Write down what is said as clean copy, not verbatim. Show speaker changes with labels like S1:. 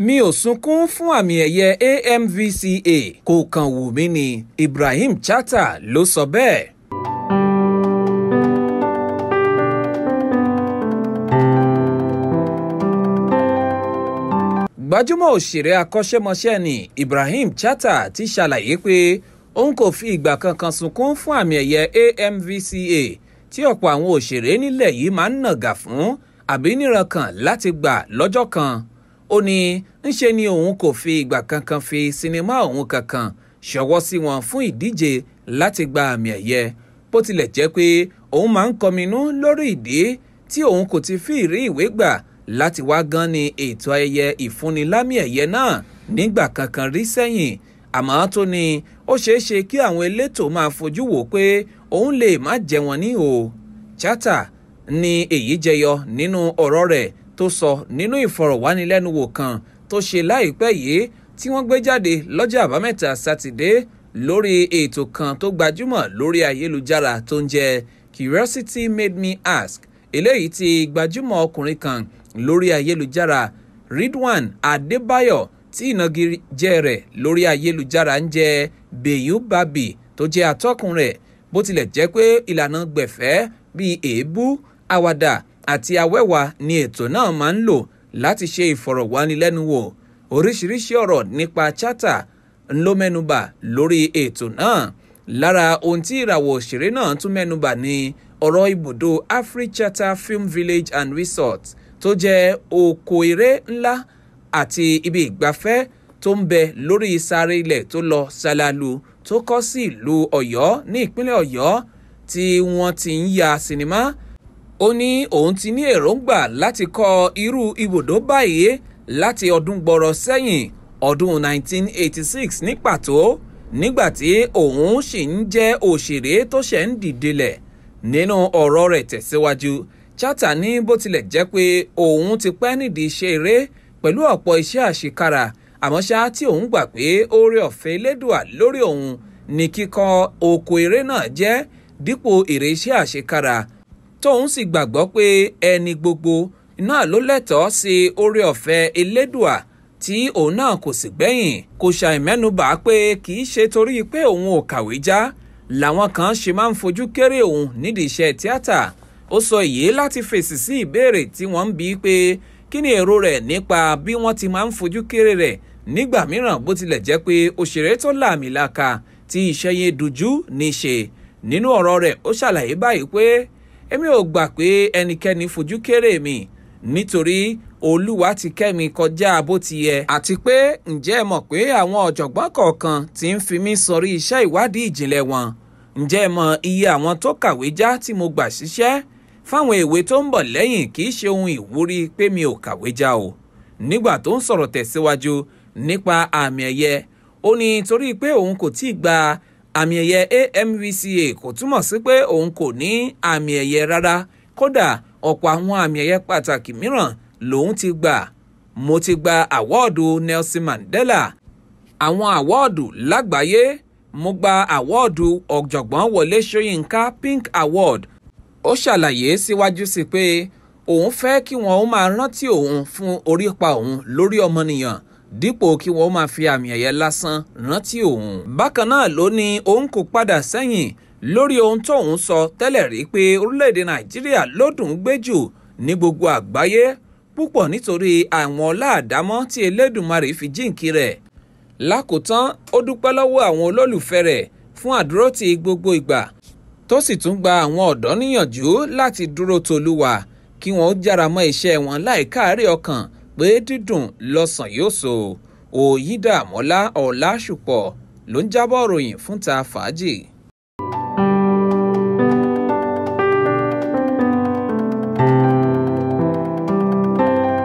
S1: Mi ò sunkún fún àmì ẹ̀yẹ AMVCA, kò kàn wù mí ni, Ibrahim Chatta ló sọ bẹ́ẹ̀. Gbajúmọ̀ òṣèré akọ́ṣẹ́mọṣẹ́ ni Ibrahim Chatta ti ṣàlàyé pé òun kò fi ìgbà kankan sunkún fún àmì ẹ̀yẹ AMVCA tí ọ̀pọ̀ àwọn òṣèré nílẹ̀ yìí máa ń nàgà fún àbí nírankàn láti gbà lọ́jọ́ kan. Ó ní ńṣe ni òun kò fi ìgbà kankan fi sinimá òun kankan ṣọwọ́ sí wọn fún ìdíje láti gba àmì ẹ̀yẹ, bó tilẹ̀ jẹ́ pé òun máa ń kọminú lórí ìdí tí òun kò ti fi ìrí ìwé gbà láti wá gan ni ètò ayẹyẹ ìfúnnilámì ẹ̀yẹ náà nígbà kankan rí sẹ́yìn. Àmọ́ tó ní ó ṣeé ṣe kí àwọn elétò máa fojú wò pé òun lè má jẹ wọ́n ní o. Chatta ní èyí jẹyọ nínú ọ̀rọ̀ rẹ̀ tó sọ nínú ìfọ̀rọ̀wánilẹ́nuwò kan tó ṣe láìpẹ́ yìí tí wọ́n gbé jáde lọ́jọ́ Àbámẹ́ta Sátidé lórí ètò kan tó gbajúmọ̀ lórí ayélujára tó ń jẹ́ Curiosity Made Me Ask, eléyìí tí gbajúmọ̀ ọkùnrin kan lórí ayélujára Ridwan Adébáyọ̀ tí ìnagijẹ rẹ̀ lórí ayélujára ń jẹ́ Bayu Babi tó jẹ́ atọ́kùn rẹ̀. Bó tilẹ̀ jẹ́ pé ìlànà gbẹ̀fẹ́ bíi èébú, àwàdà àti awẹ́wà ni ètò náà máa ń lò láti ṣe ìfọ̀rọ̀wánilẹ́nuwò. Oríṣiríṣi ọ̀rọ̀ nípa Chatta ló mẹ́nubà lórí ètò náà. Lára ohun tí ìràwọ̀ òṣèré náà tún mẹ́nubà ni ọ̀rọ̀ ibùdó AfriChatta Film Village and Resort tó jẹ́ oko eré ńlá àti ibi ìgbafẹ́ tó ń bẹ lórí sáré ilẹ̀ tó lọ ṣalalu tó kọ́ sí ìlú Ọ̀yọ́ ní ìpínlẹ̀ Ọ̀yọ́ tí wọ́n ti ń ya sinimá. Ó ní òun ti ní èròǹgbà láti kọ́ irú ibùdó báyìí láti ọdún gbọrọ sẹ́yìn, ọdún 1986 ní pàtó, nígbà tí òun sì ń jẹ́ òṣèré tó ṣẹ̀ ń dìde lẹ̀. Nínú ọ̀rọ̀ rẹ̀ tẹ̀síwájú, Chatta ní bó tilẹ̀ jẹ́ pé òun ti pẹ́ nídìí iṣẹ́ eré pẹ̀lú ọ̀pọ̀ iṣẹ́ àṣekára, àmọ́ ṣá tí òun gbà pé oore ọ̀fẹ́ Elédùà lórí òun ní kíkọ́ oko eré náà jẹ́ dípò èrè iṣẹ́ àṣekára, tóun sì gbàgbọ́ pé ẹni gbogbo náà ló lẹ́tọ̀ọ́ sí oore ọ̀fẹ́ Elédùà tí òun náà kò sì gbẹ̀yìn. Kò ṣàìmẹ́nubà pé kì í ṣe torí pé òun ò kàwé já làwọn kan ṣe máa ń fojú kéré òun nídìí iṣẹ́ tíátà. Ó sọ èyí láti fèsì sí ìbéèrè tí wọ́n ń bi pé kí ni èrò rẹ̀ nípa bí wọ́n ti máa ń fojú kéré rẹ̀ nígbà mìíràn, bó tilẹ̀ jẹ́ pé òṣèré tó lààmìlaka tí iṣẹ́ yẹn dojú ní ṣe. Nínú ọ̀rọ̀ rẹ̀ ó ṣàlàyé báyìí pé èmi ò gbà pé ẹnikẹ́ni fojú kéré mi nítorí Olúwa ti kẹ́ mi kọjá bó ti yẹ, àti pé ǹjẹ́ ẹ mọ̀ pé àwọn ọ̀jọ̀gbọ́n kọ̀ọ̀kan ti ń fi mí sọrí iṣẹ́ ìwádìí ìjìnlẹ̀ wọn. Ǹjẹ́ ẹ mọ̀ iye àwọn tó kàwé já tí mo gbà síṣẹ́? Fáwọn èwe tó ń bọ̀ lẹ́yìn kì í ṣe ohun ìwúrí pé mi ò kàwé já o. Nígbà tó ń sọ̀rọ̀ tẹ̀síwájú nípa àmì ẹ̀yẹ, ó ní torí pé òun kò tíì gba àmì ẹ̀yẹ AMVCA kò túmọ̀ sí pé òun kò ní àmì ẹ̀yẹ rárá. Kódà ọ̀pọ̀ àwọn àmì ẹ̀yẹ pàtàkì mìíràn lòun ti gbà. Mo ti gba àwọ́ọ̀dù Nelson Mandela, àwọn àwọ́ọ̀dù lágbàáyé, mo gba àwọ́ọ̀dù ọ̀jọ̀gbọ́n Wọlé Ṣóyínká Pink Award. Ó ṣàlàyé síwájú sí pé òun fẹ́ kí wọ́n ó máa rántí òun fún orípa òun lórí ọmọnìyàn dípò kí wọ́n ó máa fi àmì ẹ̀yẹ lásán rántí òun. Bákan náà ló ní òun kò padà sẹ́yìn lórí ohun tóun sọ tẹ́lẹ̀ rí pé orílẹ̀-èdè Nàìjíríà ló dùn gbé jù ní gbogbo àgbáyé, púpọ̀ nítorí àwọn ọlá àdámọ́ tí Elédùmarè fi jíǹkí rẹ̀. Lákòótán, ó dúpẹ́ lọ́wọ́ àwọn olólùfẹ́ rẹ̀ fún àdúrótì gbogbo ìgbà, tó sì tún gba àwọn ọ̀dọ́ níyànjú láti dúró tolúwa kí wọ́n ó jára mọ́ iṣẹ́ wọn láì káàárẹ̀ ọkàn pé dídùn lọ́sàn yóò so. Òyìndàmọ́lá Ọ̀làṣùpọ̀ ló ń jábọ̀ ròyìn fún Ta Fàájì.